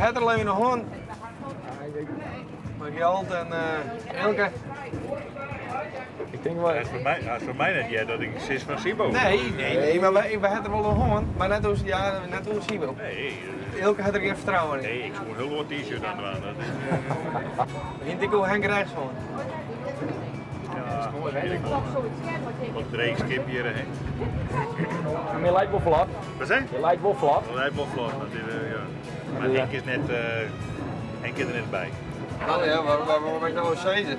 ha it der al even oer hân. Mei Gjalt en Eelke. Ik tink wel. Hast fan my net heard dat ik sis fan Siebo. Nee, nee, nee, mar wy ha it der wol oer hân, mar net oer, ja, net oer Siebo. Nee. Eelke hat der gjin fertrouwen yn. Nee, ik soe in hiel oar t-shirt oan dwaan. Dat is. We hiene it ek oer Henk Rechts hân. Ja, wat dreech skip hjir, hè. Maar je lijkt wel vlot. Wat zei? Je lijkt wel vlot. Je lijkt wel vlot, dat is, ja. Maar Henk is net, Henk is der net by. No ja, wat, wat, wat ik no sizze?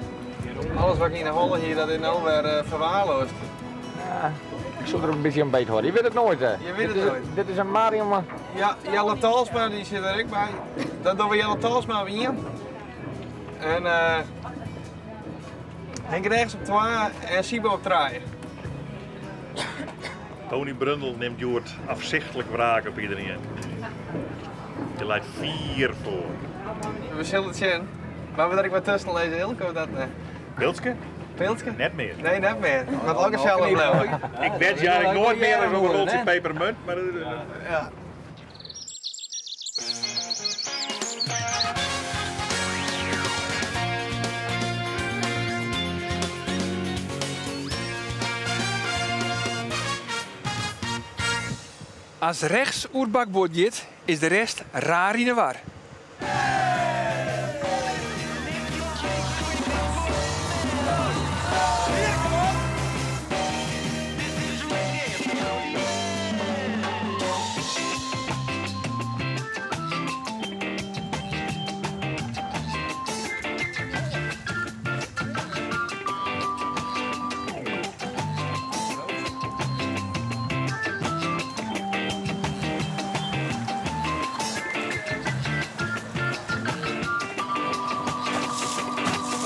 Alles wat ik yn 'e holle hie, dat is no wer ferwaarloasd. Ja, ik soe der in bytsje oan beet hâlde. Je wit it noait. Je wit it noait. Dit is in Marion. Maar... Ja, Jelle Talsma die sit der ek by. Dan dogge we Jelle Talsma op ien. En Henk Rechts op twa en Siebo op trije. Tony Brundel nimt hjoed afsichtlik wraak op iedereen. Hy leit fier foar. We sille it sjen. Mar we der ek wat tusken lizze, Eelke, of dat net? Pilske? Pilske? Net mear. Nee, net mear. Moat al gesellich bliuwe. Ik wed je eigenlijk nooit meer op een roltsje pepermunt, mar. Ja. As rechts oer bakboard giet, is de rest raar yn 'e war.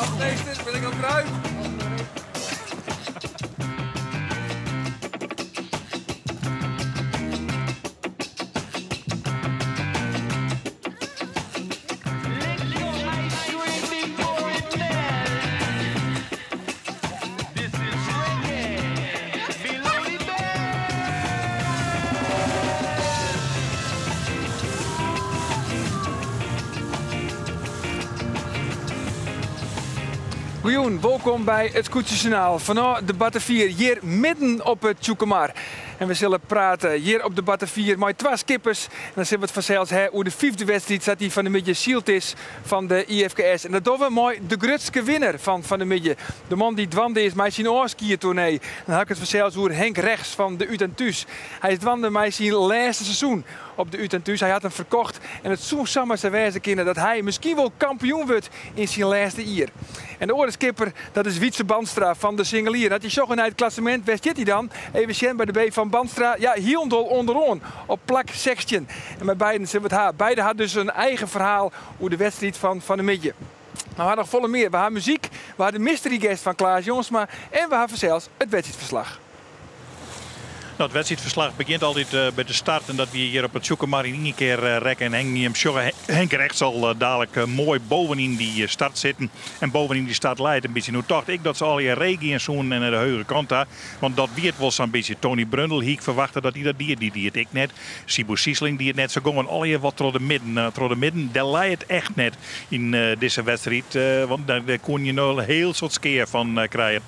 Dag meester, ben ik al kruid? Goejûn, wolkom by it Skûtsjesjoernaal fanôf de Batavier hjir midden op it Tsjûkemar. En we sille prate hjir op de Batavier mei twa skippers. En dan sille we it fansels ha oer de fyfde wedstriid sa't dy fan 'e middei syld is fan de IFKS. En dat dogge we mei de grutste winner fan fan 'e middei. De man dy't dwaande is mei syn ôfskiedtoernee. Dan ha ik it fansels oer Henk Regts fan de Ut en Thús. Hy is dwaande mei syn lêste seizoen op de Ut en Thús. Hy hat him ferkocht en it soe samar sa wêze kinne dat hy miskien wol kampioen wurdt yn syn lêste jier. En de oare skipper, dat is Wietse Bandstra fan de Singelier. As je sjogge nei it klassemint, wêr stiet hy dan? Even sjen by de B fan Bandstra. Ja, hielendal ûnderoan, op plak 16. En mei beiden sille we it ha. Beide ha dus in eigen ferhaal oer de wedstriid fan fan 'e middei. Mar we ha noch folle mear. We ha muzyk, we ha de mystery guest fan Klaas Jongsma en we ha fansels it wedstriidferslach. No, it wedstriidferslach begjint altyd eh, by de start en dat wie hjir op it Tsjûkemar yn ien kear eh, rekke en Henk jim sjogge Henk Regts al eh, dalik moai bovenyn dy start sitten en bovenyn dy start leit in bytsje. No tocht ik dat se allegear ree gean soenen en nei de heuge kant ta, want dat wie it wol sa'n bytsje. Tony Brundel hie ik ferwachte dat hy dat die, dy die it ek net. Siebo Siesling die it net. Se gongen allegear wat troch de midden, troch de midden. Dêr lei it echt net yn dizze wedstriid, want dêr koenen je no in hiel soad skea fan krije.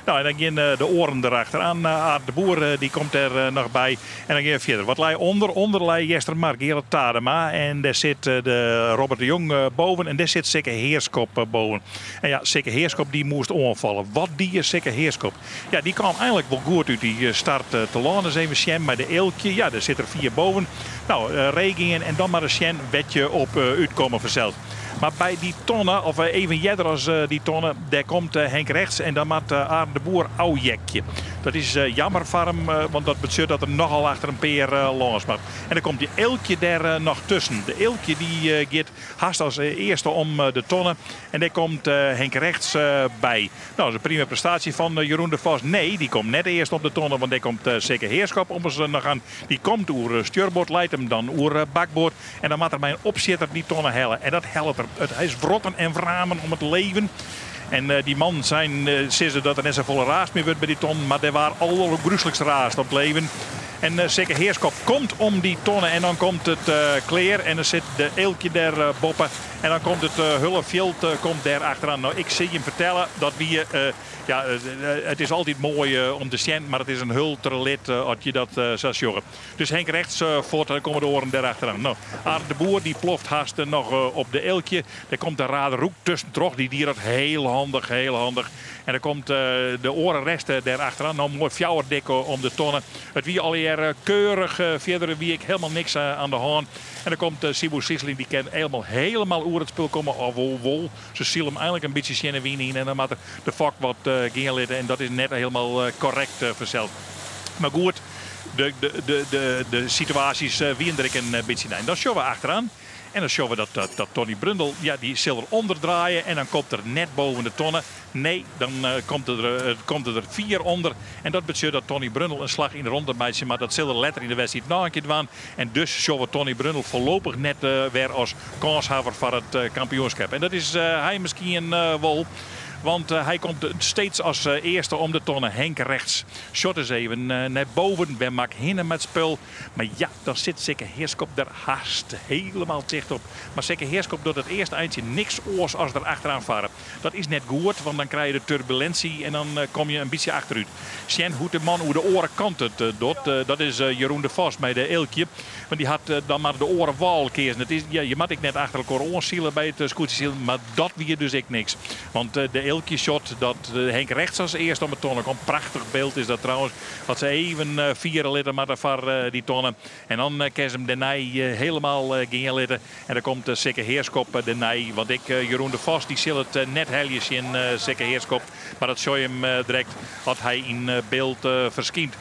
No, en dan gean de oaren derachteroan. Aart de Boer die komt der noch by. En dan gean we fierder. Wat lei ûnder? Under lei Eastermar, Gerald Tadema. En dêr sit de Robert de Jong boven. En dêr sit Sikke Heerschop boven. En ja, Sikke Heerschop die moast oanfalle. Wat die Sikke Heerschop? Ja, die kwam eigenlik wol goed út dy start te lân. Dus even sjen mei de Eelkje. Ja, dêr sit er fier boven. No, ree gean en dan mar ris sjen wêr't je op útkomme fansels. Mar by dy tonne, of even earder as dy tonne, dêr komt Henk Regts en dan moat Arend de Boer ôfjekje. Dat is jammer foar him, want dat betsjut dat er nochal achter in pear lâns moat. En dan komt dy Eelkje dêr noch tusken. De Eelkje dy giet hast as earste om de tonne en dêr komt Henk Regts by. No, dat is in prima prestaasje fan Jeroen de Vos. Nee, dy komt net earst om de tonne, want dêr komt Sikke Heerschop ommers noch oan. Dy komt oer stjurboard, leit him dan oer bakboard. En dan moat er mei in opsjitter dy tonne helle. En dat hellet er. It is wrotten en wramen om it leven. En dy mannen zijn, sizze dat der net safolle raasd mear wurdt by dy tonnen, mar dêr waard aldergrúslikst raasd om it leven. En Sikke Heerskop komt om dy tonne en dan komt it klear. En dan sit de Eelkje dêr boppe. En dan komt it hulle fjild komt dêr achteroan. No, ik sil jim fertelle, dat wie, ja, it is altyd moai om te sjen, mar it is in hul trelit as je dat sa sjogge. Dus Henk Regts fuort, dan komme de oaren dêr achteroan. No, Arend de Boer dy ploft hast noch op de Eelkje. Dêr komt de Raderhoek tuskentroch. Dy die dat hiel handich, hiel handich. En dan komt de oare rest dêr achteroan. No, moai fjouwerdik om de tonne. It wie allegear keurich. Fierder wie ek hielendal niks oan de hân. En dan komt Siebo Siesling, dy kin helemaal, helemaal oer it spul komme. Of wol, wol. Se sile him eigenlik in bytsje tsjin de wyn yn. En dan moat er de fok wat gean litte. En dat is net hielendal korrekt fansels. Mar goed, de, de, de, de, de situaasjes wienen der ek in bytsje nei. En dan sjogge we achteroan. En dan sjogge we dat, dat, dat Tony Brundel, ja, dy sil er ûnderdraaie en dan komt er net boven de tonne. Nee, dan komt er der fier ûnder. En dat betsjut dat Tony Brundel in slach yn de ronde meitsje moat. Dat sil er letter yn de wedstriid noch in kear dwaan. En dus sjogge we Tony Brundel foarlopich net wer as kânshawwer foar it kampioenskip. En dat is hy miskien wol. Want hy komt steeds as earste om de tonne. Henk Regts sjocht ris even nei boven. Wer mak hinne mei it spul. Mar ja, dan sit Sikke Heerskop der hast hielendal ticht op. Mar Sikke Heerskop docht it earste eintsje niks oars as der achteroan farre. Dat is net goed, want dan krije je de turbulinsje en dan kom je in bytsje achterút. Sjen hoe't de man oer de oare kant it docht. Dat is Jeroen de Vos mei de Eelkje. Want dy hat dan mar de oare wâl keazen. It is, ja, je moatte ek net achter elkoar oansile by it skûtsjesilen, mar dat wie dus ek niks. Want de Eelkje sjocht dat Henk Regts as earste om 'e tonne komt. Prachtich byld is dat trouwens. Wat se even fiere litte moatte foar dy tonne. En dan kinne se him dêrnei hielendal gean litte. En dan komt Sikke Heerskop dêrnei. Want ek Jeroen de Vos dy sil it net helje tsjin Sikke Heerskop. Mar dat sjogge je him direkt as hy yn byld ferskynt.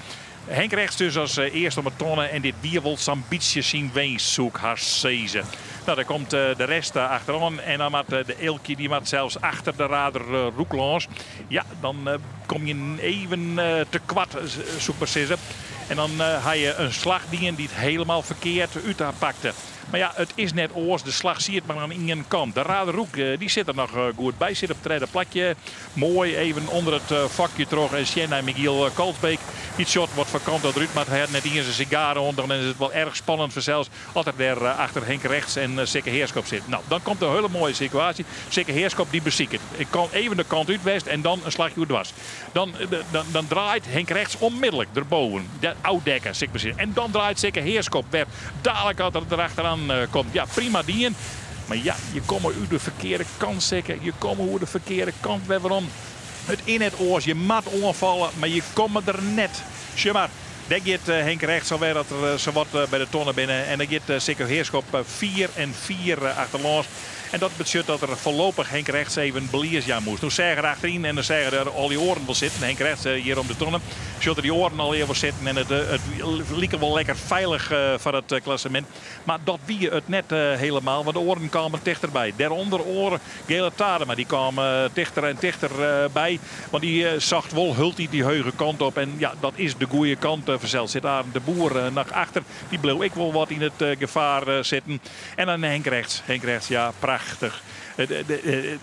Henk Regts dus as earste om 'e tonne. En dit wie wol sa'n bytsje syn winst, soe ik hast sizze. No, dan komt de rest achteroan. En dan moat de Eelkje, dy moat sels achter de Rader Roek lâns. Ja, dan kom je even te koart, soe ik mar sizze. En dan ha je in slach dien dy't hielendal ferkeard útpakte. Mar ja, it is net oars. De slach siet mar oan ien kant. De Rader Roek dy sit der noch goed by. Sit op it tredde plakje. Moai even ûnder it fokje troch en sjen nei Michiel Kalsbeek. Dy't sjocht wat foar kant dat derút moat. Hy hat net iens in sigaar oan. Dan is it wol erch spannend fansels as er dêr achter Henk Regts en Sikke Heerskop sit. No, dan komt in hiele moaie situaasje. Sikke Heerskop dy besiket. Ik kan even de kant út west en dan in slachje oerdwars. Dan, dan, dan draait Henk Regts onmiddellik erboven. De ôfdekke, sil ik mar sizze. En dan draait Sikke Heerskop wer dadelijk as er derachteroan komt. Ja, prima dien. Mar ja, je komme út de ferkearde kant, Sikke. Je komme oer de ferkearde kant wer werom. It is net oars. Je moat oanfalle, mar je komme der net. Sjoch mar, dêr giet Henk Regts alwer dat der sawat by de tonne binne. En dan giet Sikke Heerskop 4 en 4 achterlâns. En dat betsjut dat er foarlopich Henk Regts even belies jaan moast. No seach er achteryn en dan seach er al dy oaren wol sitten. Henk Regts hjir om de tonne. Sjocht er dy oaren allegear wol sitten. En it like wol lekker feilich foar it klassemint. Mar dat wie it net hielendal, want de oaren kamen tichterby. Dêrûnder oare Geale Tadema, dy kaam tichter en tichter by. Want dy socht wol hieltyd dy hege kant op. En ja, dat is de goede kant fansels. Sit Arend de Boer noch achter. Dy bleau ek wol wat yn it gefaar sitten. En dan Henk Regts. Henk Regts, ja, prachtich.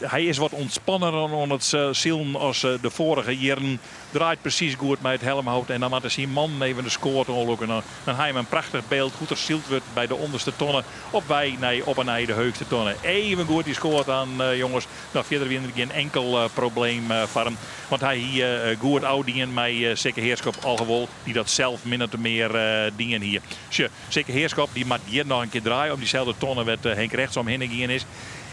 Hy is wat ûntspanner oan it silen as de foarige jierren. Draait presys goed mei it helmhout. En dan moatte syn mannen even de skoat oanlûke. Dan ha je in prachtich byld hoe't er syld wurdt by de ûnderste tonne. Op wei nei op en nei de heechste tonne. Even goed dy skoat oan, jonges. No, fierder wie der gjin inkel probleem foar him. Want hy hie goed ôfdien mei Sikke Heerskop. Alhoewol dy dat sels min of mear dien hie. Sjoch, Sikke Heerskop dy moat hjir noch in kear draaie om dyselde tonne wêr't Henk Regts omhinne gien is.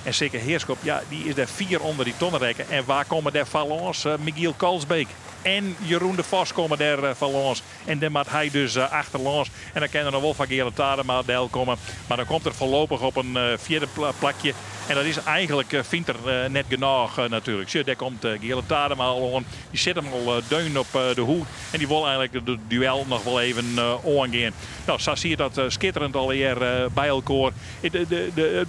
En Sikke Heerskop, ja, dy is dêr fier ûnder dy tonne rekke. En wa komme dêr foar lâns? Michiel Kalsbeek en Jeroen de Vos komme dêr foar lâns. En dêr moat hy dus achterlâns. En dan kin er noch wol foar Geale Tadema delkomme. Mar dan komt er foarlopich op in fjirde plakje. En dat is eigenlik, fynt er net genôch natuerlik. Sjoch, dêr komt Geale Tadema al oan. Dy sit him al deun op de hûd. En dy wol eigenlik de duel noch wol even oangean. No, sa siet dat skitterend allegear by elkoar. It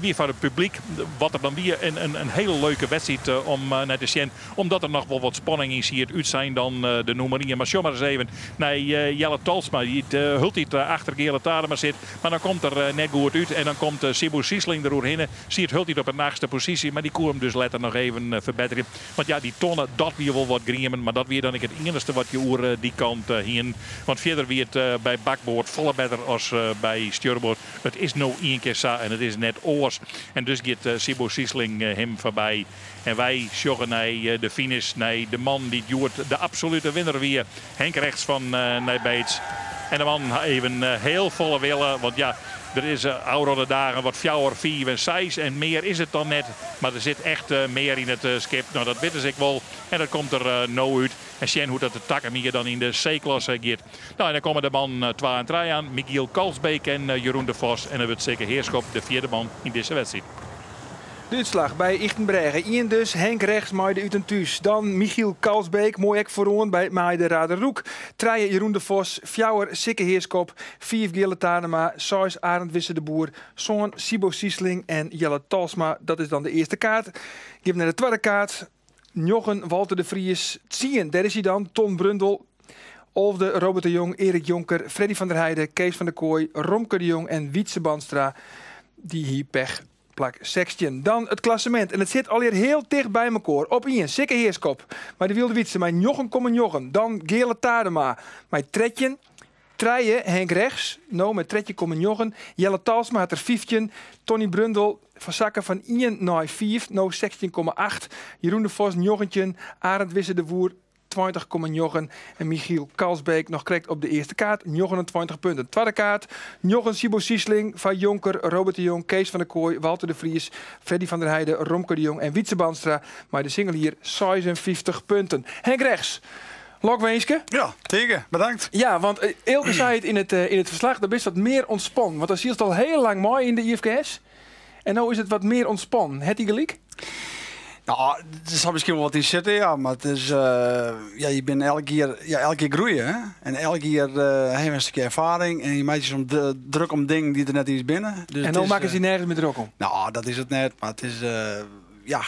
wie foar it publyk, wat der dan wie, in hiele leuke wedstriid om nei te sjen. Omdat der noch wol wat spanning yn siet. Útsein dan. dan de nûmer ien. Mar sjoch mar ris even nei Jelle Talsma, dy't hieltyd achter Geale Tadema sit. Mar dan komt er net goed út en dan komt Siebo Siesling der oerhinne. Siet hieltyd op 'e achtste posysje, mar dy koe him dus letter noch even ferbetterje. Want ja, dy tonne, dat wie wol wat griemen, mar dat wie dan ek it iennichste wat je oer dy kant hienen. Want fierder wie it by bakboard folle better as by stjurboard. It is no ien kear sa en it is net oars. En dus giet Siebo Siesling him foarby. En wy sjogge nei de finish, nei de man dy't hjoed de absolute winner wie, Henk Regts fan Nij Beets. En de man ha even heel folle wille, want ja, der is ôfrûne dagen wat fjouwer, fiif en seis en mear is it dan net. Mar der sit echt mear yn it skip. No, dat witte se ek wol en dat komt der no út. En sjen hoe't dat de takom jier dan yn de C-klasse giet. No, en dan komme de mannen twa en trije oan, Michiel Kalsbeek en Jeroen de Vos. En dan wurdt Sikke Heerschop de fjirde man yn dizze wedstriid. De útslach by Ychtenbrêge. Ien dus Henk Regts mei de Ut en Thús. Dan Michiel Kalsbeek, moai ek foaroan by mei de Raderoek. Trije Jeroen de Vos, fjouwer Sikke Heerschop, fiif Geale Tadema, seis Arend Wisse de Boer, sân Siebo Siesling en Jelle Talsma. Dat is dan de earste kaart. Gean we nei de twadde kaart. Njoggen Walter de Vries, tsien, dêr is hy dan, Ton Brundel. Alfde Robert de Jong, Erik Jonker, Freddy van der Heijden, Kees van der Kooi, Romke de Jong en Wietse Bandstra. Dy hie pech plak 16. Dan it klassemint. En it sit allegear hiel ticht by mekoar. Op ien, Sikke Heerschop mei de Wylde Wytse mei 9,9. Dan Geale Tadema mei 13. Trije, Henk Regts, no mei 13,9. Jelle Talsma hat der 15. Tony Brundel fersakke fan ien nei fiif, no 16,8. Jeroen de Vos 19. Arend Wisse de Boer 20,9 en Michiel Kalsbeek noch krekt op de earste kaart 29 punten. Twadde kaart, njoggen Siebo Siesling, foar Jonker, Robert de Jong, Kees van der Kooi, Walter de Vries, Freddy van der Heijden, Romke de Jong en Wietse Bandstra mei de singelier 56 punten. Henk Regts, lokwinske. Ja, tige, bedankt. Ja, want Eelke sei it yn it ferslach, do bist wat mear ûntspannen. Want dan sylst al hiel lang mei yn de IFKS. En no is it wat mear ûntspannen. Hat hy gelyk? Nou, der sil miskien wol wat yn sitte, ja. Mar it is, ja, je binne elk jier, ja, elk jier groeie, hè. En elk jier ha je in stikje erfaring en je meitsje soms druk om dingen dy't der net iens binne. Dus En no makkest dy nergens mear drok om? Nou, dat is it net, mar it is, ja,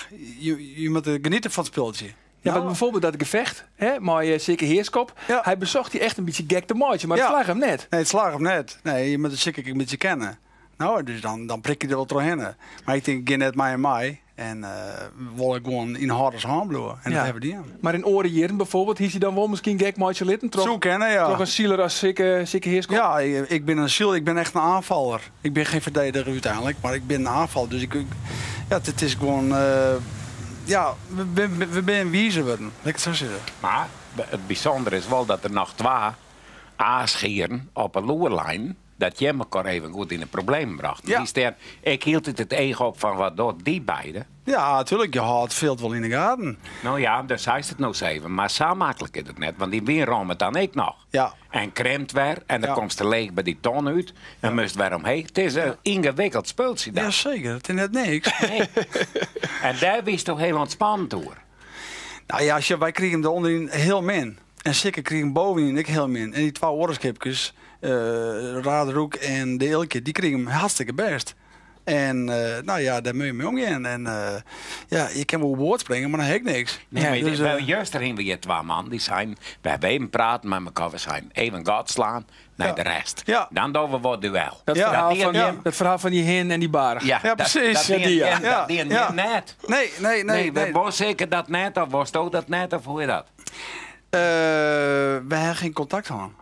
je moatte geniete fan it spultsje. Ja, want bijvoorbeeld dat gefecht, hè, mei Sikke Heerschop. Ja. Hy besocht dy echt in bytsje gek te meitsjen, mar it slagge him net. Nee, it slagge him net. Nee, je moatte Sikke ek in bytsje kenne. No, dus dan prik je der wol trochhinne. Mar ik tink, ik gean net mei him mei. En we wolle gewoan yn hâlders hân bliuwe. En dat hawwe we dien. Mar yn oare jierren bijvoorbeeld, hiest dy dan wol miskien gek meitsje litten troch, Soe kinne, ja. troch in siler as Sikke, Sikke Heerschop? Ja, ik bin in siler, ik bin echt in aanvaller. Ik bin gjin ferdediger úteinlik, mar ik bin in aanvaller. Dus ik, ja, it is gewoan, ja, we binne wizer wurden, lit ik it sa sizze. Mar it bysûndere is wol dat der noch twa aasgieren op 'e loer leinen. Dat jim elkoar even goed yn de problemen brochten. Ja. Wist dêr ek hieltyd it each op fan wat docht dy beide? Ja, natuerlik. Je hâldt it fjild wol yn de gaten. No ja, dêr seist it no sa even, mar sa maklik is it net, want dy wyn rommet dan ek noch. Ja. En krimpt wer en dan Ja. komst der leech by dy ton út en moatst wer omheech. It is in yngewikkeld spultsje dat. Jaseker, it is net niks. Nee. En dêr wiest do hiel ûntspannen oer. Nou ja, sjoch, wy krigen der ûnderyn hiel min. En Sikke krigen bovenyn ek hiel min. En dy twa oare skipkes, Raderoek en de Eelkje, dy krigen him hartstikke bêst. En nou ja, dêr moat je mei omgean. En ja, je kinne wol oerboard springe, mar dan ha ik niks. Nee, maar Dus, juster hiene we hjir twa man dy seinen, we hawwe even praten mei mekoar, we seinen even gat slaan nei Ja. de rest. Ja. Dan dogge we wat duel. Dat Ja. verhaal Dat die van, jim- dat verhaal van die hin en die baarch. Ja, Ja, dat- precies. Dat Ja, dien die, ja. jim- dat dien Ja. jim net. Nee, nee, nee, Nee, nee. wist zeker dat net, of wist ook dat net, of hoe is dat? We hawwe gjin kontakt hân.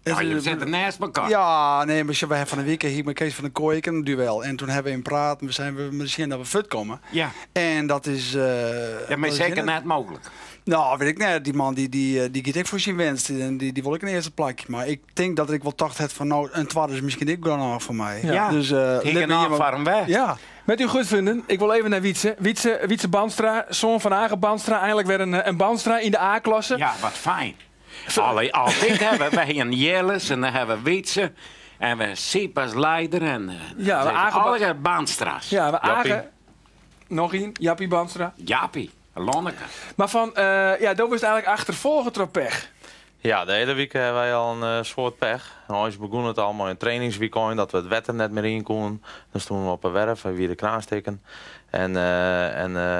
Ja, Het je is- sitte neist mekoar. Ja, nee, mar we hawwe fan 'e wike hier mei Kees van der Kooi in duel. En toen hawwe we in praat en we zijn we misschien dat we fut komme. Ja. En dat is... Ja, mar dat is seker net net mooglik. Nou, wit ik net. Dy man dy giet ek foar syn winst. En dy wol ek in earste plak. Mar ik tink dat ik wol tocht ha fan no, in twadde is miskien ek genôch foar my. Ja. Dus, Ik lit my en hjir mar- foar him weg. Ja. Met uw goedvinden, ik wil even naar Wietse. Wietse Bandstra, zoon van Age Bandstra. Eindelijk weer een Bandstra in de A-klasse. Ja, wat fijn. Allee, altijd hebben we een Jillis en dan hebben we Wietse. En we Siep als leider en, Ja, we dat is Age Ba- alle Bandstra's. Ja, we Jappie. Age... Nog één, Jappie Bandstra. Jappie, Lonneke. Maar van, ja, dat was eigenlijk achtervolgen troch pech. Ja, de hiele wike hawwe wy al in soad pech. En eins begûn it al mei in trainingsweekend dat we it wetter net mear yn koenen. Dan stoenen we op 'e werf en wie de kraan stikken. En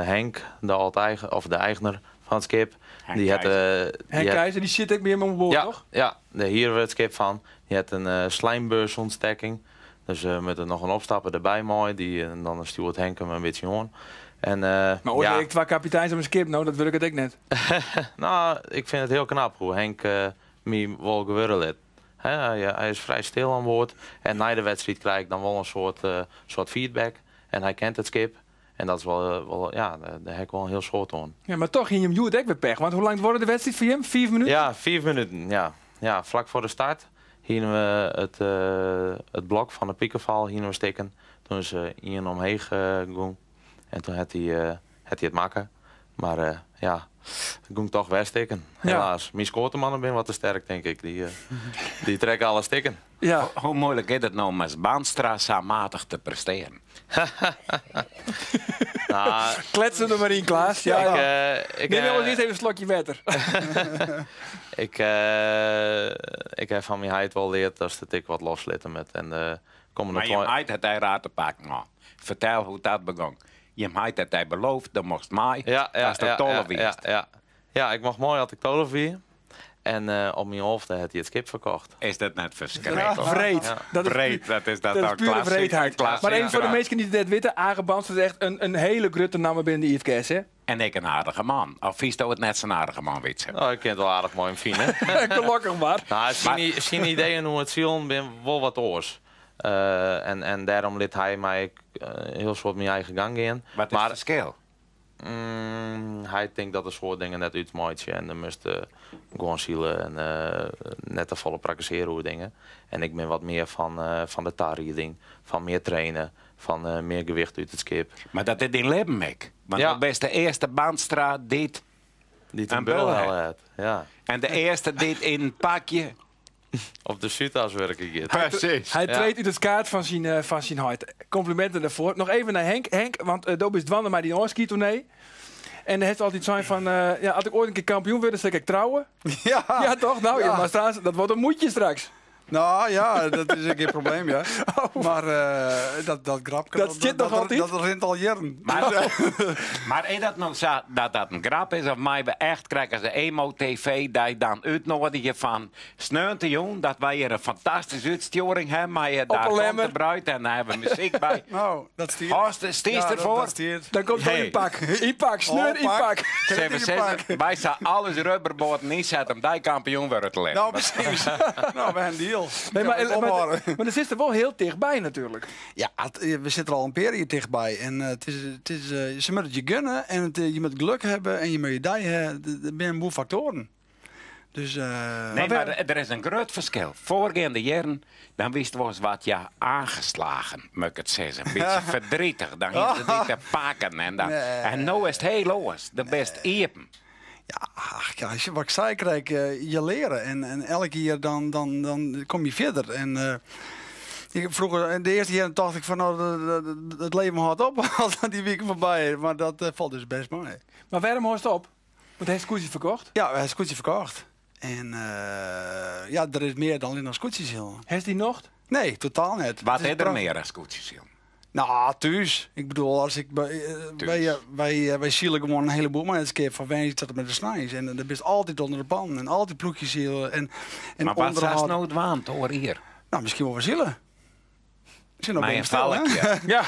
Henk, de oud-eigen, of de eigner fan it skip, Henk Die hat, Keizer. die Henk hat- Keizer, die sit ek by him oan board, ja, toch? Ja, dêr hiere we it skip fan. Dy hat in slijmbeursontsteking. Dus we moatte noch in opstapper derby mei. Dy, en dan stjoert Henk him in bytsje oan. En, Mar oars ja. ek twa kapiteins op in skip, no, dat wurket ek net. No, ik fyn it hiel knap hoe't Henk my wol gewurde lit. Hè, hy is frij stil oan board. En nei de wedstriid krij ik dan wol in soart feedback. En hy kent it skip. En dat is wol, ja, dêr ha ik wol in hiel soad oan. Ja, mar toch hie jim hjoed ek wer pech. Want hoe lang duorre de wedstriid foar jim? 5 minuten? Ja, 5 minuten. Ja. Ja, flak foar de start hiene we it blok fan de pikefal hiene we stikken. Toen is ien omheech gong en toen hat hy it makke. Mar ja, it gong toch wer stikken. Helaas. Myn skoatermannen binne wat te sterk, tink ik. Dy trekke alle stikken. Ja. Hoe moeilijk is it no om as Bandstra sa matich te prestearen? Nou, Klets der mar yn, Klaas. Ja, ik, ja. ik, Nim wol earst even in slokje wetter. Ik ha fan myn heit wol leard dat it ek wat loslitte moat. En de kommende Mar jim heit hat dy raar te pakken hân. Fertel hoe't dat begong. Jim heit hat dy beloofd, do mochtst mei Ja, ja, ast ja, 12 ja, wiest. ja, ja. Ja, ik mocht mei as ik 12 wie. En op myn alfde hat hy it skip ferkocht. Is dat net ferskriklik? Wreed. Ja. Dat is Wreed, dat is dat dat is dan pure klassiek, wreedheid. klassiek. Mar even foar de minsken dy't it net witte, Age Bandstra is echt in hiele grutte namme binnen de IFKS, hè? En ek in aardige man. Of fynsto it net sa'n aardige man, Wytse? Oh, ik kin it wol aardich mei him fine. Gelokkich mar. Nou, syn ideeën oer it silen binne wol wat oars. En dêrom lit hy my ek hiel soad myn eigen gang gean. Wat is Mar it ferskil? Hy tinkt dat in soad dingen net útmeitsje en dan moatst gewoan sile en net te folle prakkesearje oer dingen. En ik bin wat mear fan de tarieding, fan mear trainen, fan mear gewicht út it skip. Mar dat is dyn libben ek. Want Ja. do bist de earste Bandstra dy't Dy't in in bul bul hat. helle hat. Ja. En de earste dy't yn in pakje Op de Súdas wurken giet. Precies. Hy Ja. treedt út it skaad fan syn heit. Kompliminten dêrfoar. Noch even nei Henk. Henk, want do bist dwaande mei dyn ôfskiedtoernee. En hy hat altyd sein fan, ja, as ik oait in kear kampioen wurd, dan sil ik trouwe. Ja. Ja, toch? Nou, ja, Ja. mar straks, dat wurdt in moetje straks. Nou ja, dat is geen probleem, ja. Maar dat grapke, Dat zit nog altijd? dat rint al jaren. Maar, maar is dat nou zo dat dat een grap is? Of mij we echt krijgen als de Emo-TV die dan uitnodigen van sneontejûn dat wij hier een fantastische uitsturing hebben, maar je Op daar een komt de lemmer. bruid en daar hebben we muziek bij. Nou, dat stiert. Horst, stiest Ja, ervoor? dat stiert. Dan komt er Hey. in pak. In pak, sneur Oh, in pak. pak. Zeven, zes, wij zijn alles rubberboten inzetten om die kampioen weer te leggen. Nou, precies. Nou, we hebben een deal. Nee, Ik kan het ophouden. maar dat zit er wel heel dichtbij natuurlijk. Ja, we zitten er al een paar jaar dichtbij. En ze moeten het je gunnen en je moet geluk hebben en je moet je dij hebben. Er zijn een boel factoren. Dus, Nee, maar er is een groot verschil. Voorgaande jaren, dan wist was wat ja aangeslagen, moet ik het zeggen. Een beetje verdrietig. Dan is het niet te pakken. En, dan, Nee. en nu is het heel los. De best iepen. Ja, ach, ja, als je wat ik zei, krijg je leren. En elke keer dan kom je verder. En ik, vroeger, in de eerste jaren dacht ik van, nou, het leven houdt op als die week voorbij is. Maar dat valt dus best mee. Maar waarom hoort het op? Want hij heeft scootjes verkocht. Ja, hij heeft scootje verkocht. En ja, er is meer dan alleen nog scootjes, joh. Heeft hij nog? Nee, totaal niet. Wat Het is is er prachtig. meer dan scootjes, joh? Nou, thuis. Ik bedoel, als ik bij, Thuis. wij zielen gewoon een heleboel maar eens keer van weinig tot en met de snijs. En dat is altijd onder de pan en altijd ploegjes zielen en Maar wat is onderhoud. nou het waant, hoor hier? Nou, misschien wel we zielen. Zit nog Mijn bij stil, hè? valkje. Ja.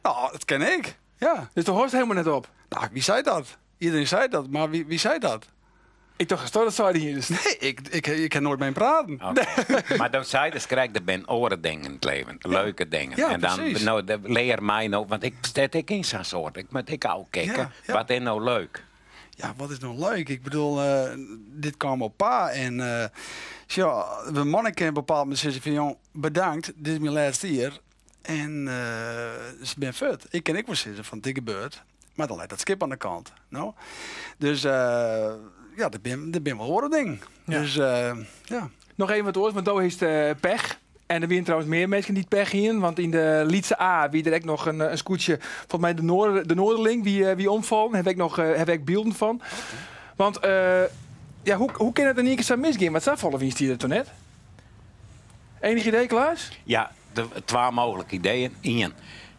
Nou, dat ken ik. Ja. Dus de hoort helemaal net op. Nou, wie zei dat? Iedereen zei dat, maar wie zei dat? Ik dacht, dat zei hij hier dus. Nee, ik kan nooit mee praten. Oké. Maar dan zei dus krijg je ben oren dingen in het leven. Leuke dingen. Ja, en dan precies. nou, de, leer mij nou, want ik zet ik in zo'n soort. Ik moet ik ook kijken. Ja, ja. Wat is nou leuk? Ja, wat is nou leuk? Ik bedoel, dit kwam op pa. En ja, we monniken een bepaald moment zeggen van, jong, bedankt, dit is mijn laatste jaar. En ze ben fut. Ik ken ik wel zeggen van, dit gebeurt. Maar dan lijkt dat schip aan de kant. Nou? Dus ja, dat ben wel horen ding. Ja. Dus ja. Nog even wat oors, want daar is de pech. En er waren trouwens meer mensen die het pech hien. Want in de Lietse A wie er ook nog een scootje, volgens mij de Noorderling, wie omvallen. Daar heb ik nog heb ik beelden van. Oké. Want ja, hoe kan het in één keer zo misgaan? Want daar vallen wie die er toen net? Enig idee, Klaas? Ja, de twee mogelijke ideeën. Eén,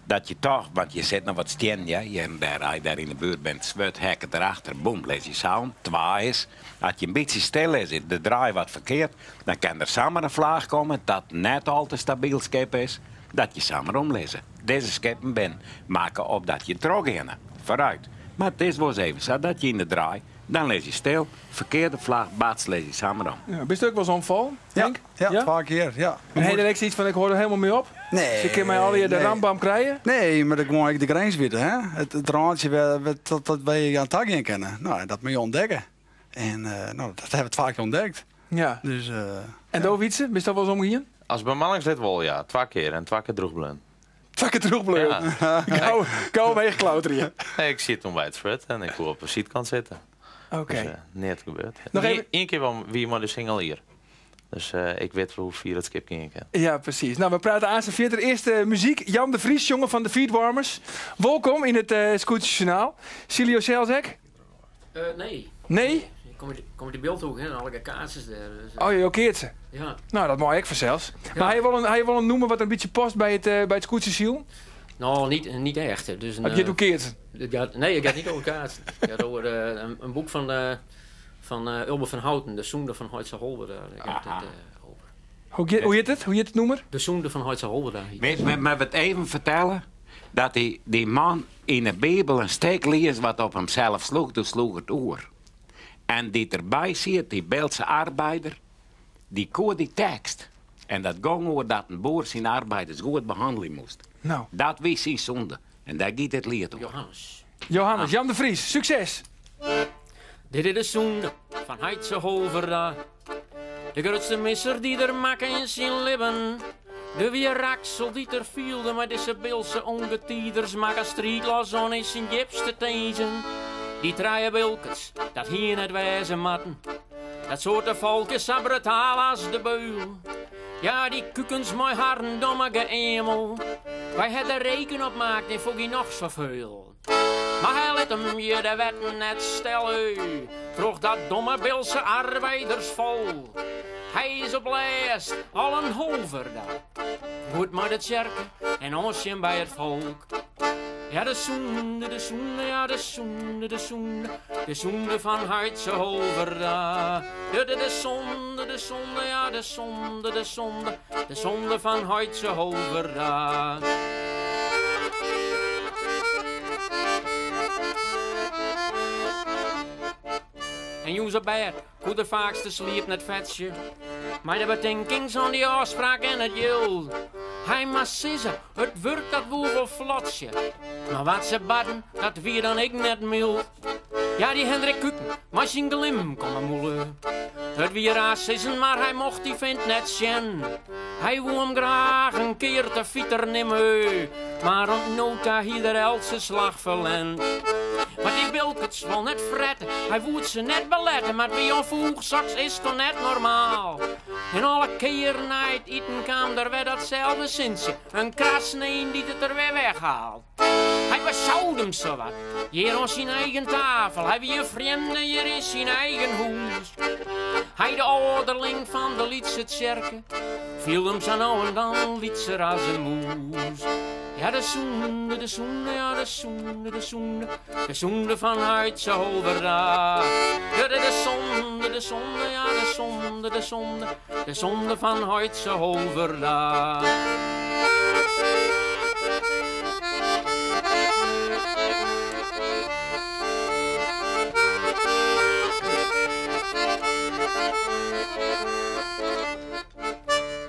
Dat je toch, want je sit noch wat stiennen, ja, hjir en dêr, as je dêr yn de buert bent, swurd hekken derachter, boem, lis je sa om. Twa is, as je in bytsje stil lizze, de draai wat ferkeard, dan kin der samar in flaach komme dat net al te stabyl skip is, dat je samar omlizze. Dizze skippen bin makke op dat je trochgeane, foarút. Mar it is wolris even sa dat je yn de draai, dan lis je stil, ferkearde flaach, bats, lis je samar om. Ja, bist ek wolris omfallen, Ja, Henk? ja, twa kear, ja. En ha je der ek sayts fan, ik hâld der helemaal mei op? Nee, Se kinne my allegear de nee. rambam krije? Nee, mar ik wol ek de grins witte, hè? It rântsje wêr, wêr, dat, dat wy oan ta gean kinne. No, dat moatte je ûntdekke. En no, dat hawwe we twa kear ûntdekt. Ja. Dus, En do, Wietse, bist al wolris omgien? As bemanningslid wol, ja. Twa kear en twa kear droech bleaun. Twa kear droech bleaun? Ja. Gau, gau omheech klauterje. Nee, ik siet toen by it swurd en ik koe op de sydkant sitte. Oké. Dus neat gebeurd. Noch even Ien kear wol wie mei de singelier. Dus ik wit hoe fier it skip gean kin. Ja, presys. No, we prate aanst fierder. Earst de muzyk. Jan de Vries, sjonger fan de Feedwarmers. Wolkom yn it Skûtsjesjoernaal. Sile jo sels ek? Nee. Nee? Ik kom út, kom út de Bilthoek, hè, en alle keatsers dêr. Dus, Oh, jo keatse? Ja. No, dat mei ek fansels. Ja. Mar ha je wol in, ha je wol in nûmer wat in bytsje past by it, by it skûtsjesilen? No, niet, niet echt. Dus een, It giet oer keatsen? Het gaat, nee, het gaat niet over kaatsen. Het gaat over een, een boek van, van Ulbe van Houten, De Zoende van Hoitse Holwerda. Daar gaat het over. Hoe hoe heet het? Hoe heet it nûmer? De Zoende van Hoitse Holwerda. Weet je, maar wat even fertelle? Dat dy, dy man yn de Bibel in stik lies wat op himsels sloech, doe sloech it oer. En dy't derby siet, dy Biltse arbeider, dy koe dy tekst. En dat gong oer dat in boer syn arbeiders goed behannelje moast. No. Dat wie syn sûnde. En dêr giet it liet oer. Johannes. Johannes, Jan de Vries, sukses! Dit is de sûnde fan Haitse Holverda. De grutste misser dy't er makke yn syn libben. De wjeraksel dy't er fielde mei dizze Biltse ûngetiiders makke striid los oan yn syn djipste tinzen. Dy trije Bilkerts, dat hie net wêze moatten. Dat soarte folk is sa brutaal as de beul. Ja, dy kukens mei harren domme geëamel. Wy ha der reken op maakt en foar noch safolle. Mar hy lit him hjir de wetten net stelle troch dat domme Biltse arbeidersfolk. Hy is op lêst al in Holverda. Goed mei de tsjerke en oansjen by it folk. Ja, de sûnde, de sûnde, ja, de sûnde, de sûnde, de sûnde fan Haitse Holverda. De, de, de sûnde, de sûnde, ja, de sûnde, de sûnde, de sûnde fan Haitse Holverda. En jûns op bêd koe er faaks de sliep net fetsje. Mei de betinkings oan dy ôfspraak en it jild. Hy moast sizze, it wurk dat woe wol flotsje. Mar wat se barden, dat wie dan ek net myld. Ja, dy Hendrik Kuken mei syn glimk om 'e mûle. It wie raar sizzen, mar hy mocht dy fint net sjen. Hy woe him graach in kear te fiter nimme, mar oant no ta hie er eltse slach ferlern. Want dy Bilkerts wol net frette, hy woe it se net belette, mar it wie ûnfoech, soks is toch net normaal. En alle kearen nei it iten kaam der wer datselde sintsje, in krassen dy't it der wer weghaalt. Hy besoud him sawat, hjir oan syn eigen tafel. Hy wie in frjemde hjir yn syn eigen hûs. Hy de âlderling fan de lytse tsjerke, fielde him sa no en dan lytser as in mûs. Ja, de sûnde, de sûnde, ja, de sûnde, de sûnde, de sûnde fan Haitse Holverda. De, de, de sûnde, de sûnde, ja, de sûnde, de sûnde, de sûnde fan Haitse Holverda.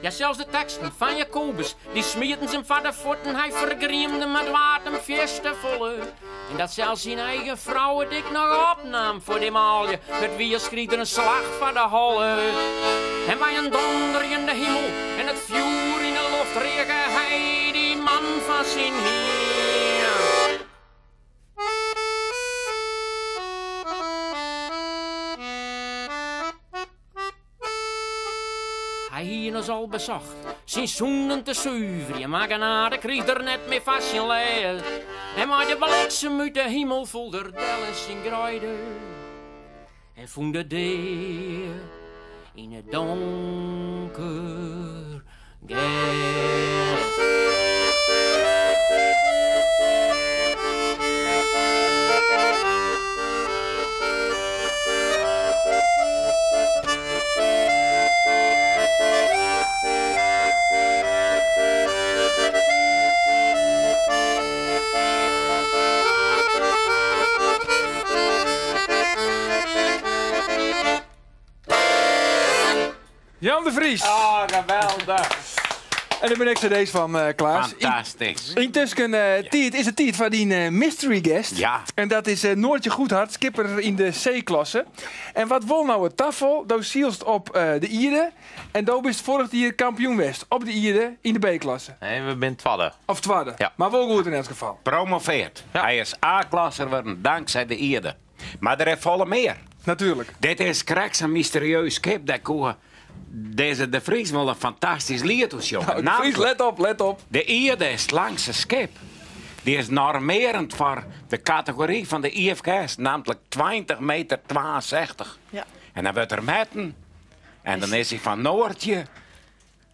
Ja, sels de teksten fan Jacobus, dy smieten se him foar de fuotten. Hy fergriemde him, it waard him fierste folle. En dat sels syn eigen frou it ek noch opnaam foar dy manlju. It wie as kriich er in slach foar de holle. En by in donderjende himel en it fjoer yn 'e loft reage hy dy man fan syn hiem. Hy hie nos al besocht syn sûnden te suverjen, mar genade kriich er net mear foar syn lêst. En mei de bliksem út de himel foel er del yn syn greide en fûn de dea yn it donker gers. Jan de Vries. Oh, geweldig. En der binne ek cd's fan, eh, Klaas. Fantastysk. Yntusken eh, tiid, is it tiid foar dyn eh, mystery guest. Ja. En dat is eh, Noortje Goedhart, skipper yn de C-klasse. En wat wol no it tafal? Do sylst op eh, de Ierde en do bist foarich jier kampioen west op de Ierde yn de B-klasse. Nee, we binne twadde. Of twadde. Ja. Mar wol goed yn elts gefal. Promoveerd. Ja. Hy is A-klasser wurden dankzij de ierde. Mar der is folle mear. Natuerlik. Dit is krekt sa'n mysterieus skip. Dêr koe dizze De Vries wol in fantastysk liet oer sjonge. Nou, de Vries, let op, let op. De Ierde is it langste skip. Dy is normearend foar de kategory fan de IFKS, nammentlik 20 meter 62. Ja. En dan wurdt er metten en dan is hy fan Noortje.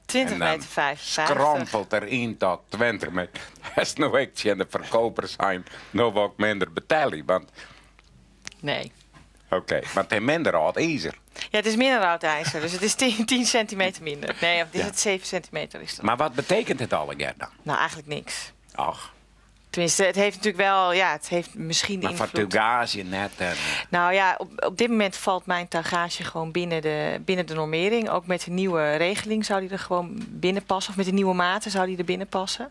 20 En dan meter 55. Skrompelt er yn tot 20 meter. Hast no ek tsjin de ferkoper sein, no wol ik minder betelje, want Nee. oké, want het is minder âld izer. Ja, het is minder oud ijzer, dus het is 10, 10 centimeter minder. Nee, of is het 7 centimeter is dat. Maar wat betekent het allegear dan? Nou, eigenlijk niks. Ach, Tenminste, het heeft natuurlijk wel, ja, het heeft misschien maar voor invloed. tuigage net. En, Nou ja, op dit moment valt mijn tuigage gewoon binnen de normering. Ook met de nieuwe regeling zou die er gewoon binnen passen. Of met de nieuwe maten zou die er binnen passen.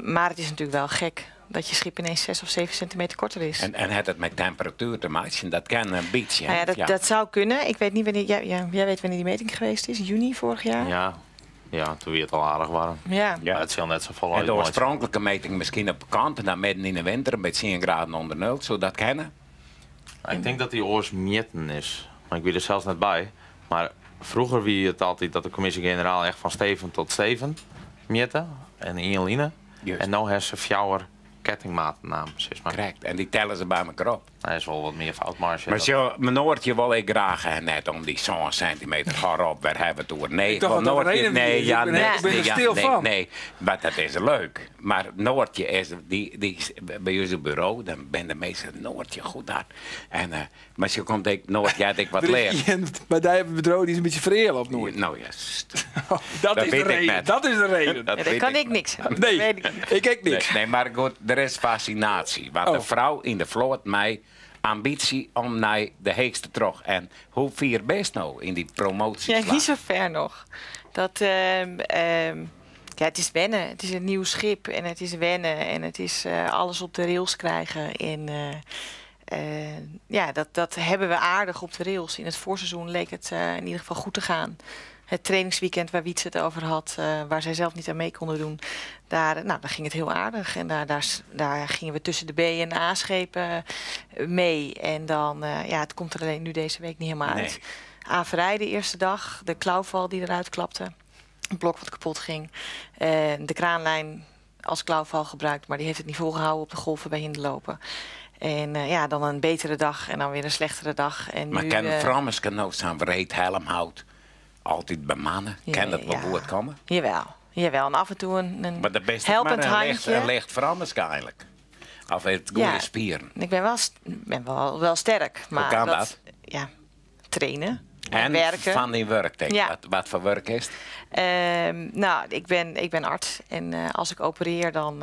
Maar het is natuurlijk wel gek dat je schip ineens 6 of 7 centimeter korter is. en het het met temperatuur te maken, dat kan een beetje. Nou ja, dat zou kunnen. Ik weet niet wanneer. Jij weet wanneer die meting geweest is. Juni vorig jaar. Ja, ja toen wie het al aardig warm. Ja. Ja. Maar het zal net zo vol En de uit. oorspronkelijke meting misschien op kant en dan midden in de winter met 10 graden onder nul, zou dat kennen? Ik denk dat die oors mietten is. Maar ik ben er zelfs net bij. Maar vroeger wie het altijd dat de commissie-generaal echt van Steven tot Steven mietten. En in line. Juist. En nu heeft ze fjouwer kettingmaatnaam, zeg maar. Correct. En die tellen ze bij elkaar op. Hij is wel wat meer foutmarge. Maar Dat- zo, mijn Noortje wil ik graag hè, net om die zo'n centimeter gaar op. Waar hebben we het over? Nee, Ik dacht want dat dat Noortje, reden nee, is. ja, Ik ben- nee, ik ben er nee, ja, stil nee, van. Nee, maar dat is leuk. Maar Noortje is, die is bij ons op bureau, dan ben de meeste Noortje goed daar. En, maar ze komt ik, Noortje, had ik wat Er is leer. iemand bij die op het bureau die is een beetje vereerd op Noord. Nou ja, st. Dat, Dat is de weet ik reden. net. Dat is de reden. Dat Ja, daar weet kan ik ik niks aan. Nee, Weet ik niet. ik ook niks. Nee, nee, maar goed, er is fascinatie. Want Oh. de vrouw in de vloot mij ambitie om naar de heekste terug. En hoe vier best nou in die promotie? Ja, niet zo ver nog. Dat, ja, het is wennen. Het is een nieuw schip en het is wennen en het is alles op de rails krijgen. En ja, dat hebben we aardig op de rails. In het voorseizoen leek het in ieder geval goed te gaan. Het trainingsweekend waar Wietse het over had, waar zij zelf niet aan mee konden doen, daar ging het heel aardig. En daar gingen we tussen de B en de A-schepen mee. En dan, ja, het komt er alleen nu deze week niet helemaal Nee. uit. Averij de eerste dag, de klauwval die eruit klapte, een blok wat kapot ging. De kraanlijn als klauwval gebruikt, maar die heeft het niet volgehouden op de golven bij Hindeloopen. En ja, dan een betere dag en dan weer een slechtere dag. En Maar nu, kan Frammeske nou zo'n wreed helmhout altijd bemannen? Ja, kan dat wel ja. goed komen? Jawel, jawel. En af en toe een Maar dat best helpend maar een licht, handje. een licht Frammeske eigenlijk. Of het goede Ja. spieren. Ik ben wel sterk. Maar kan dat? Ja, trainen. En, En werken. van die werk, denk ik. Ja. Wat voor werk is het? Nou, ik ben arts. En als ik opereer, dan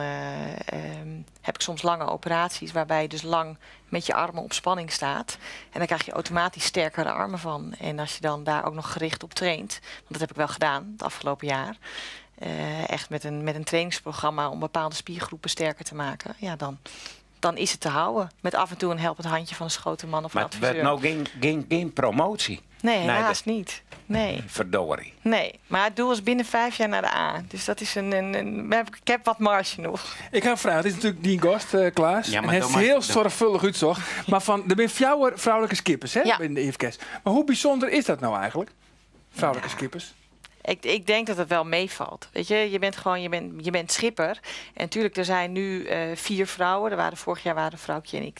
heb ik soms lange operaties... waarbij je dus lang met je armen op spanning staat. En dan krijg je automatisch sterkere armen van. En als je dan daar ook nog gericht op traint... want dat heb ik wel gedaan het afgelopen jaar... Echt met een trainingsprogramma om bepaalde spiergroepen sterker te maken. Ja, dan is het te houden. Met af en toe een helpend handje van een schotenman of een Maar het werd adviseur. nou geen promotie. Nee, Nee, helaas dat- niet. Nee. Verdorie. Nee, maar het doel is binnen 5 jaar naar de A. Dus dat is een, een, een, ik heb wat marge nog. Ik ga vragen, het is natuurlijk Dien Gast, Klaas. Ja, maar en hij doe is maar- heel doe- zorgvuldig uitzocht. Maar van, er zijn fjouwer vrouwelijke skippers, hè, Ja. bij de IFKS. Maar hoe bijzonder is dat nou eigenlijk? Vrouwelijke skippers? Ik denk dat het wel meevalt. Weet je, je bent gewoon, je bent, je bent schipper. En natuurlijk, er zijn nu 4 vrouwen. Vorig jaar waren vrouwtje en ik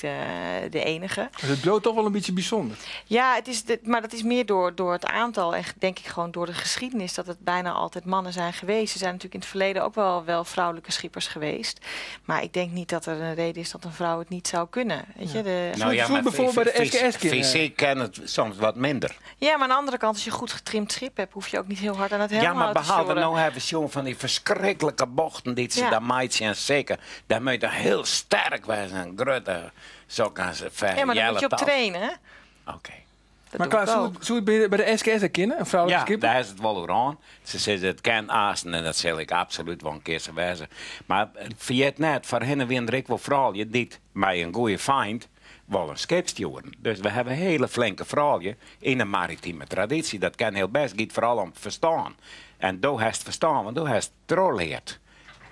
de enige. Dus het bloot toch wel een beetje bijzonder. Ja, maar dat is meer door het aantal en denk ik gewoon door de geschiedenis dat het bijna altijd mannen zijn geweest. Er zijn natuurlijk in het verleden ook wel vrouwelijke schippers geweest. Maar ik denk niet dat er een reden is dat een vrouw het niet zou kunnen. Weet je, de Nou ja, Zo maar bijvoorbeeld bij de SKS kunnen. Fysiek ken het soms wat minder. Ja, maar aan de andere kant, als je goed getrimd schip hebt, hoef je ook niet heel hard aan het Ja, maar helmhout te behalve sjorren. nou hebben ze van die verschrikkelijke bochten die ze Ja. daar maaien en zeker. Daar moet je heel sterk zijn en grutte. Zo kan ze ver Ja, maar daar moet je op jelle trainen, hè? taal. Oké. Dat Maar doe ik Klaas, soe, ook. it- soe it by de, by de SKS ek kinne? In froulike Ja, skipper? daar is it wol oer oan. Se sizze it kin aansten en dat sil ik absolút wol in kear sa wêze. Mar ferjit net, foarhinne wiene der ek wol froulju dy't mei in goede feint wol in skip stjoerden. Dus we hawwe hiele flinke froulju yn de maritime tradysje. Dat kin hiel bêst, giet foaral om ferstân. En do hast ferstân, want do hast trochleard.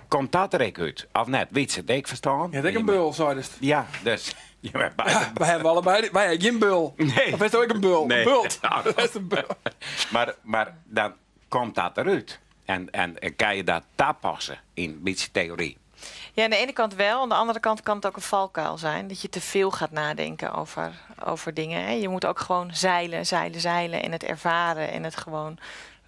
Komt dat der ek út, of net? Wytse, it ek ferstân? Je hebt ek in bul, seidest. Ja, dus je bent beide Wy hawwe allebei, wy hawwe gjin bul. Nee. Of hast ek in bul? Nee. In bult. Dat is in bul. Maar dan komt dat eruit. En kan je dat tapassen in een beetje theorie? Ja, aan de ene kant wel. Aan de andere kant kan het ook een valkuil zijn. Dat je te veel gaat nadenken over dingen. Hè. Je moet ook gewoon zeilen, zeilen, zeilen. En het ervaren en het gewoon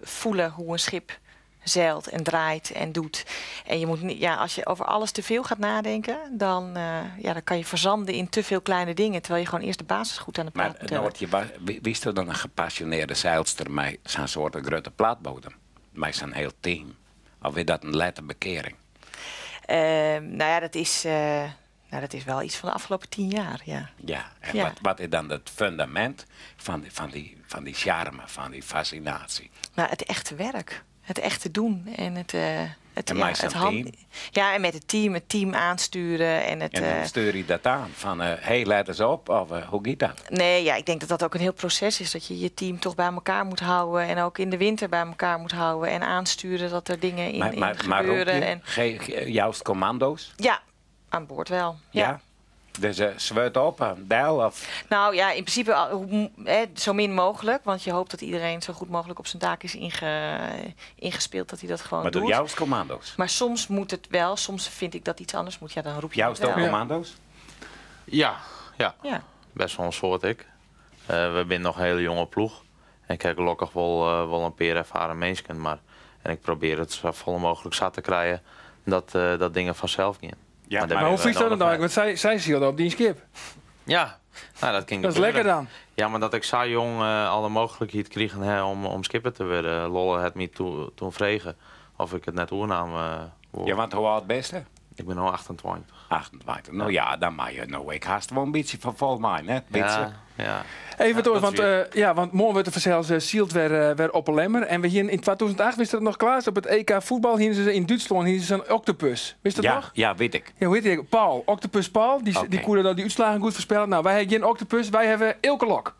voelen hoe een schip zeilt en draait en doet. En je moet niet, ja, als je over alles te veel gaat nadenken, ja, dan kan je verzanden in te veel kleine dingen. Terwijl je gewoon eerst de basis goed aan de praat Maar moet hebben. Noortje, wie is er dan een gepassioneerde zeilster met zo'n soort grote platbodem? Met zo'n heel team? Of is dat een lette bekering? Nou ja, dat is wel iets van de afgelopen 10 jaar, ja. Ja, en Ja. wat is dan het fundament van die charme, van die fascinatie? Nou, het echte werk. Het echte doen. En het het, En ja, met het zo'n hand- team? Ja, en met het team aansturen. En het, En hoe stuur je dat aan? Van, hey, let eens op, of hoe gaat dat? Nee, ja, ik denk dat dat ook een heel proces is. Dat je je team toch bij elkaar moet houden. En ook in de winter bij elkaar moet houden. En aansturen dat er dingen Maar in roep gebeuren. je? En Juist commando's? Ja, aan boord wel. Ja. Ja? Dus zweut op, een dijl? Of? Nou ja, in principe al, hoe hè, zo min mogelijk. Want je hoopt dat iedereen zo goed mogelijk op zijn taak is ingespeeld. Dat hij dat gewoon Maar doe doet. juist commando's? Maar soms moet het wel. Soms vind ik dat iets anders moet. Ja, dan roep je Juist het ook wel. commando's? Ja, ja. Ja. Best wel een soort ik. We zijn nog een hele jonge ploeg. En ik heb gelukkig wel een paar ervaren mensen. Maar, en ik probeer het zo vol mogelijk zat te krijgen dat dingen vanzelf gaan. Ja, Maar maar daar Maar hoe ben ik fietst dat nodig dan eigenlijk? Want zij zielde op die skip. Ja, nou, dat ging Dat is gebeuren. lekker dan. Ja, maar dat ik zo jong alle mogelijkheid kreeg, hè, om skipper te worden. Lolle had me toen vregen of ik het net oornam. Wou. Ja, want hoe oud ben je? Ik ben nu 28. 28. Nou ja, dan mag je nou ik haast wel een beetje van vol mij, hè? Beetje. Ja, ja. Even Ja, door, dat is want morgen wordt er vanzelfs Sielt weer op een lemmer. En we hier in 2008, wist dat nog, Klaas? Op het EK voetbal hier ze in Duitsland, hier ze een octopus. Wist dat Ja, nog? ja, weet ik. Ja, hoe heet die? Paul, Octopus Paul. Die koerde dan die uitslagen goed voorspellen. Nou, wij hebben geen octopus, wij hebben Eelke Lok.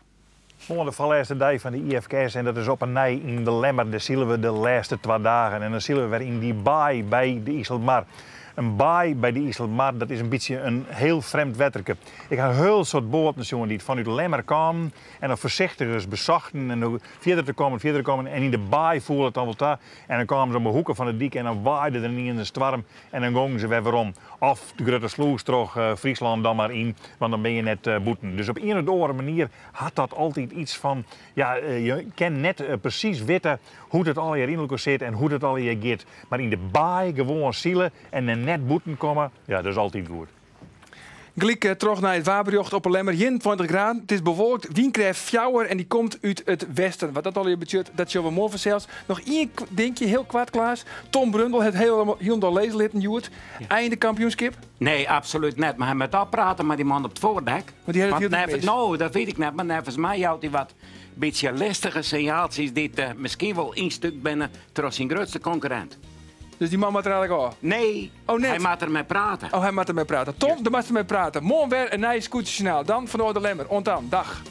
Morgen de laatste dag van de IFKS en dat is op een nij in de Lemmer. Daar zien we de laatste 2 dagen. En dan zien we weer in die baai bij de Iselmar. Een baai bij de Iselmar, dat is een beetje een heel vreemd wetterke. Ik heb een heel soort boten jongen die vanuit de Lemmer kwamen en dan voorzichtig eens bezochten en dan verder te komen, verder te komen. En in de baai voelde het dan wel daar. En dan kwamen ze om de hoeken van de dik en dan waaide er niet in de storm en dan gingen ze weer weer om. Of de grote sloes terug Friesland dan maar in, want dan ben je net boeten. Dus op een of andere manier had dat altijd iets van, je kan net precies weten hoe het al hier in elkaar zit en hoe het al hier gaat. Maar in de baai gewoon zielen en dan net boeten komen, ja, dat is altijd goed. Gelijk terug naar het Waberjocht op een Lemmer. Jin 20 graden. Het is bewolkt. Wien krijgt fjouwer en die komt uit het westen. Wat dat al je budget, dat zullen we morgen zelfs. Nog één dingetje, heel kwaad, Klaas. Tom Brundel, het helemaal helemaal lezen Joert. Einde kampioenschap? Nee, absoluut net. Maar hij moet al praten met die man op het voordek. Maar die heeft het Want heel mis. Nou, dat weet ik net. Maar nevens mij houdt hij wat beetje listige signaaltjes die het misschien wel instuk binnen trots zijn grootste concurrent. Dus die man moet er eigenlijk al? Nee, Oh, net. hij moet ermee praten. Oh, hij moet ermee praten. Tom, daar moet ermee praten. Morgen weer een nieuw scootjesjournaal. Dan van de Lemmer. Ont dan. Dag.